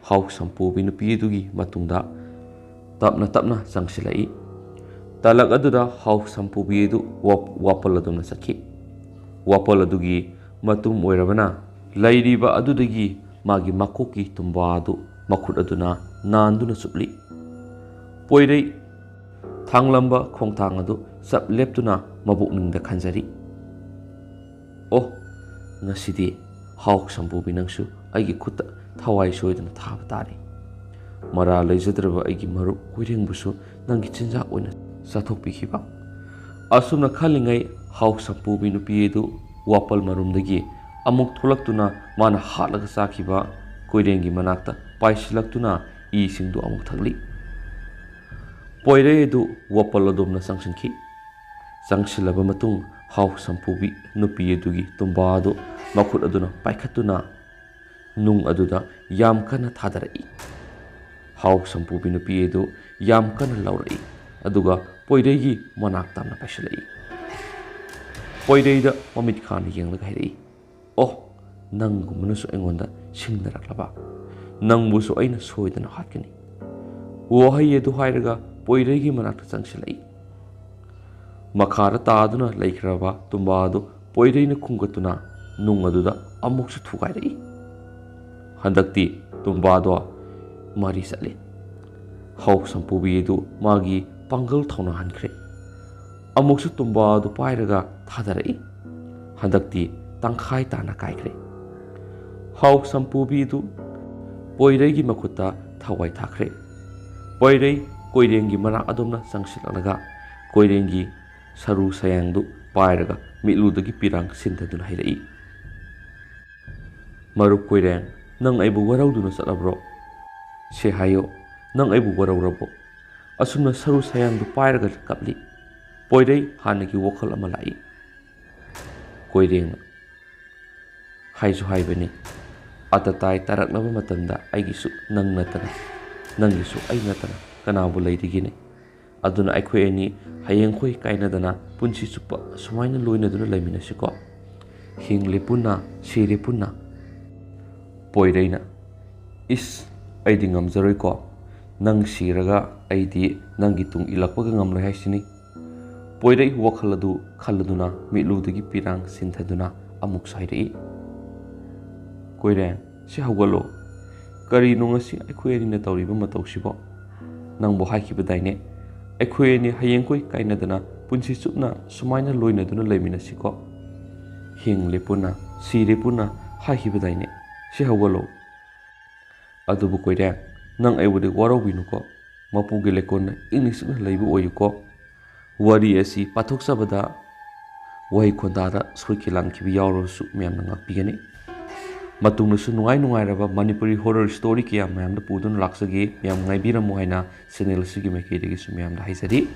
ꯍꯥꯎ ꯁꯝꯄꯨꯕꯤ ꯅꯨꯄꯤ ꯑꯗꯨꯒꯤ ꯃꯇꯨꯡꯗ ꯇꯞꯅ ꯇꯞꯅ ꯆꯪꯁꯤꯜꯂꯛꯏ꯫ ꯇꯂꯛ ꯑꯗꯨꯗ ꯍꯥꯎ ꯁꯝꯄꯨꯕꯤ ꯑꯗꯨ ꯋꯥꯞ-, ꯋꯥꯄꯜ ꯑꯗꯨꯝꯅ ꯆꯠꯈꯤ꯫ ꯋꯥꯄꯜ ꯑꯗꯨꯒꯤ ꯃꯇꯨꯝ ꯑꯣꯏꯔꯕꯅ ꯂꯩꯔꯤꯕ ꯑꯗꯨꯗꯒꯤ ꯃꯥꯒꯤ ꯃꯀꯣꯛꯀꯤ ꯇꯨꯝꯕꯥ ꯑꯗꯨ ꯃꯈꯨꯠ ꯑꯗꯨꯅ ꯅꯥꯟꯗꯨꯅ ꯆꯨꯞꯂꯤ꯫ ꯄꯣꯏꯔꯩ ꯊꯥꯡꯂꯝꯕ ꯈꯣꯡꯊꯥꯡ ꯑꯗꯨ ꯆꯞ ꯂꯦꯞꯇꯨꯅ ꯃꯕꯨꯛꯅꯤꯡꯗ ꯈꯟꯖꯔꯤ, "ꯑꯣ, ꯉꯁꯤꯗꯤ ꯍꯥꯎ ꯁꯝꯄꯨꯕꯤ ꯅꯪꯁꯨ ꯑꯩꯒꯤ ꯈꯨꯠꯇ ꯊꯋꯥꯏ ꯁꯣꯏꯗꯅ ꯊꯥꯕ ꯇꯥꯔꯦ꯫ ꯃꯔꯥ ꯂꯩꯖꯗ꯭ꯔꯕ ꯑꯩꯒꯤ ꯃꯔꯨꯞ ꯀꯣꯏꯔꯦꯡꯕꯨꯁꯨ ꯅꯪꯒꯤ ꯆꯤꯟꯖꯥꯛ ꯑꯣꯏꯅ ꯆꯥꯊꯣꯛꯄꯤꯈꯤꯕ꯫" ꯑꯁꯨꯝꯅ ꯈꯜꯂꯤꯉꯩ ꯍꯥꯎ ꯁꯝꯄꯨꯕꯤ ꯅꯨꯄꯤ ꯑꯗꯨ ꯋꯥꯄꯜ ꯃꯔꯨꯝꯗꯒꯤ ꯑꯃꯨꯛ ꯊꯣꯛꯂꯛꯇꯨꯅ ꯃꯥꯅ ꯍꯥꯠꯂꯒ ꯆꯥꯈꯤꯕ ꯀꯣꯏꯔꯦꯡꯒꯤ ꯃꯅꯥꯛꯇ ꯄꯥꯏꯁꯤꯜꯂꯛꯇꯨꯅ ꯏꯁꯤꯡꯗꯨ ꯑꯃꯨꯛ ꯊꯛꯂꯤ꯫ ꯄꯣꯏꯔꯩ ꯑꯗꯨ ꯋꯥꯄꯜ ꯑꯗꯣꯝꯅ ꯆꯪꯁꯤꯟꯈꯤ꯫ ꯆꯪꯁꯤꯜꯂꯕ ꯃꯇꯨꯡ ꯍꯥꯎ ꯁꯝꯄꯨꯕꯤ ꯅꯨꯄꯤ ꯑꯗꯨꯒꯤ ꯇꯨꯝꯕꯥ ꯑꯗꯨ ꯃꯈꯨꯠ ꯑꯗꯨꯅ ꯄꯥꯏꯈꯠꯇꯨꯅ ꯅꯨꯡ ꯑꯗꯨꯗ ꯌꯥꯝ ꯀꯟꯅ ꯊꯥꯗꯔꯛꯏ꯫ ꯍꯥꯎ ꯁꯝꯄꯨꯕꯤ ꯅꯨꯄꯤ ꯑꯗꯨ ꯌꯥꯝ ꯀꯟꯅ ꯂꯥꯎꯔꯛꯏ, ꯑꯗꯨꯒ ꯄꯣꯏꯔꯩꯒꯤ ꯃꯅꯥꯛ ꯇꯥꯝꯅ ꯄꯥꯏꯁꯤꯜꯂꯛꯏ꯫ ꯄꯣꯏꯔꯩꯗ ꯃꯃꯤꯠ ꯈꯥꯅ ꯌꯦꯡꯂꯒ ꯍꯥꯏꯔꯛꯏ, "ꯑꯣ, ꯅꯪꯒꯨꯝꯕꯅꯁꯨ ꯑꯩꯉꯣꯟꯗ ꯁꯤꯡꯅꯔꯛꯂꯕ? ꯅꯪꯕꯨꯁꯨ ꯑꯩꯅ ꯁꯣꯏꯗꯅ ꯍꯥꯠꯀꯅꯤ꯫" ꯋꯥꯍꯩ ꯑꯗꯨ ꯍꯥꯏꯔꯒ ꯄꯣꯏꯔꯩꯒꯤ ꯃꯅꯥꯛꯇ ꯆꯪꯁꯤꯜꯂꯛꯏ꯫ ꯃꯈꯥꯗ ꯇꯥꯗꯨꯅ ꯂꯩꯈ꯭ꯔꯕ ꯇꯨꯝꯕꯥ ꯑꯗꯨ ꯄꯣꯏꯔꯩꯅ ꯈꯨꯝꯒꯠꯇꯨꯅ ꯅꯨꯡ ꯑꯗꯨꯗ ꯑꯃꯨꯛꯁꯨ ꯊꯨꯒꯥꯏꯔꯛꯏ꯫ ꯍꯟꯗꯛꯇꯤ ꯇꯨꯝꯕꯥꯗꯣ ꯃꯔꯤ ꯆꯠꯂꯤ꯫ ꯍꯥꯎ ꯁꯝꯄꯨꯕꯤ ꯑꯗꯨ ꯃꯥꯒꯤ ꯄꯥꯡꯒꯜ ꯊꯧꯅꯥꯍꯟꯈ꯭ꯔꯦ꯫ ꯑꯃꯨꯛꯁꯨ ꯇꯨꯝꯕꯥ ꯑꯗꯨ ꯄꯥꯏꯔꯒ ꯊꯥꯗꯔꯛꯏ꯫ ꯍꯟꯗꯛꯇꯤ ꯇꯪꯈꯥꯏ ꯇꯥꯅ ꯀꯥꯏꯈ꯭ꯔꯦ꯫ ꯍꯥꯎ ꯁꯝꯄꯨꯕꯤ ꯑꯗꯨ ꯄꯣꯏꯔꯩꯒꯤ ꯃꯈꯨꯠꯇ ꯊꯋꯥꯏ ꯊꯥꯈ꯭ꯔꯦ꯫ ꯄꯣꯏꯔꯩ ꯀꯣꯏꯔꯦꯡꯒꯤ ꯃꯅꯥꯛ ꯑꯗꯣꯝꯅ ꯆꯪꯁꯤꯜꯂꯛꯂꯒ ꯀꯣꯏꯔꯦꯡꯒꯤ ꯁꯔꯨ ꯁꯌꯥꯡꯗꯨ ꯄꯥꯏꯔꯒ ꯃꯤꯠꯂꯨꯗꯒꯤ ꯄꯤꯔꯥꯡ ꯁꯤꯟꯊꯗꯨꯅ ꯍꯥꯏꯔꯛꯏ, "ꯃꯔꯨꯞ ꯀꯣꯏꯔꯦꯡ, ꯅꯪ ꯑꯩꯕꯨ ꯋꯥꯔꯧꯗꯨꯅ ꯆꯠꯂꯕ꯭ꯔꯣ? ꯁꯦ ꯍꯥꯏꯌꯣ, ꯅꯪ ꯑꯩꯕꯨ ꯋꯥꯔꯧꯔꯕꯣ?" ꯑꯁꯨꯝꯅ ꯁꯔꯨ ꯁꯌꯥꯡꯗꯨ ꯄꯥꯏꯔꯒ ꯀꯞꯂꯤ꯫ ꯄꯣꯏꯔꯩ ꯍꯥꯟꯅꯒꯤ ꯋꯥꯈꯜ ꯑꯃ ꯂꯥꯛꯏ꯫ ꯀꯣꯏꯔꯦꯡꯅ ꯍꯥꯏꯁꯨ ꯍꯥꯏꯕꯅꯤ, "ꯑꯇꯇꯥꯏ ꯇꯥꯔꯛꯂꯕ ꯃꯇꯝꯗ ꯑꯩꯒꯤꯁꯨ ꯅꯪ ꯅꯠꯇꯅ, ꯅꯪꯒꯤꯁꯨ ꯑꯩ ꯅꯠꯇꯅ ꯀꯅꯥꯕꯨ ꯂꯩꯔꯤꯒꯦꯅꯦ? ꯑꯗꯨꯅ ꯑꯩꯈꯣꯏ ꯑꯅꯤ ꯍꯌꯦꯡꯈꯣꯏ ꯀꯥꯏꯅꯗꯅ ꯄꯨꯟꯁꯤ ꯆꯨꯞꯄ ꯁꯨꯃꯥꯏꯅ ꯂꯣꯏꯅꯗꯨꯅ ꯂꯩꯃꯤꯟꯅꯁꯤꯀꯣ꯫ ꯍꯤꯡꯂꯤ ꯄꯨꯟꯅ, ꯁꯤꯔꯦ ꯄꯨꯟꯅ꯫" ꯄꯣꯏꯔꯩꯅ, "ꯏꯁ, ꯑꯩꯗꯤ ꯉꯝꯖꯔꯣꯏꯀꯣ꯫ ꯅꯪ ꯁꯤꯔꯒ ꯑꯩꯗꯤ ꯅꯪꯒꯤ ꯇꯨꯡ ꯏꯜꯂꯛꯄꯒ ꯉꯝꯂꯣꯏ ꯍꯥꯏꯁꯤꯅꯤ꯫" ꯄꯣꯏꯔꯩ ꯋꯥꯈꯜ ꯑꯗꯨ ꯈꯜꯂꯗꯨꯅ ꯃꯤꯠꯂꯨꯗꯒꯤ ꯄꯤꯔꯥꯡ ꯁꯤꯟꯊꯗꯨꯅ ꯑꯃꯨꯛꯁꯨ ꯍꯥꯏꯔꯛꯏ꯫ "ꯀꯣꯏꯔꯦꯡ, ꯁꯤ ꯍꯧꯒꯠꯂꯣ꯫ ꯀꯔꯤꯅꯣ ꯉꯁꯤ ꯑꯩꯈꯣꯏ ꯑꯅꯤꯅ ꯇꯧꯔꯤꯕ ꯃꯇꯧꯁꯤꯕꯣ? ꯅꯪꯕꯨ ꯍꯥꯏꯈꯤꯕꯗꯥꯏꯅꯦ, ꯑꯩꯈꯣꯏ ꯑꯅꯤ ꯍꯌꯦꯡꯈꯣꯏ ꯀꯥꯏꯅꯗꯅ ꯄꯨꯟꯁꯤ ꯆꯨꯞꯅ ꯁꯨꯃꯥꯏꯅ ꯂꯣꯏꯅꯗꯨꯅ ꯂꯩꯃꯤꯟꯅꯁꯤꯀꯣ꯫ ꯍꯤꯡꯂꯤ ꯄꯨꯟꯅ, ꯁꯤꯔꯦ ꯄꯨꯟꯅ ꯍꯥꯏꯈꯤꯕꯗꯥꯏꯅꯦ? ꯁꯤ ꯍꯧꯒꯠꯂꯣ꯫" "ꯑꯗꯨꯕꯨ ꯀꯣꯏꯔꯦꯡ, ꯅꯪ ꯑꯩꯕꯨꯗꯤ ꯋꯥꯔꯧꯕꯤꯅꯨꯀꯣ꯫ ꯃꯄꯨꯒꯤ ꯂꯩꯀꯣꯜꯗ ꯏꯪꯅ ꯆꯤꯛꯅ ꯂꯩꯕ ꯑꯣꯏꯌꯨꯀꯣ꯫" ꯋꯥꯔꯤ ꯑꯁꯤ ꯄꯥꯊꯣꯛꯆꯕꯗ ꯋꯥꯍꯩ ꯈꯣꯟꯗꯥꯗ ꯁꯣꯏꯈꯤ ꯂꯥꯟꯈꯤꯕ ꯌꯥꯎꯔꯕꯁꯨ ꯃꯌꯥꯝꯅ ꯉꯥꯛꯄꯤꯒꯅꯤ꯫ ꯃꯇꯨꯡꯗꯁꯨ ꯅꯨꯡꯉꯥꯏ ꯅꯨꯡꯉꯥꯏꯔꯕ ꯃꯅꯤꯄꯨꯔꯤ horror story ꯀꯌꯥ ꯃꯌꯥꯝꯗ ꯄꯨꯗꯨꯅ ꯂꯥꯛꯆꯒꯦ꯫ ꯃꯌꯥꯝ ꯉꯥꯏꯕꯤꯔꯝꯃꯨ ꯍꯥꯏꯅ channel ꯑꯁꯤꯒꯤ ꯃꯥꯏꯀꯩꯗꯒꯤꯁꯨ ꯃꯌꯥꯝꯗ ꯍꯥꯏꯖꯔꯤ꯫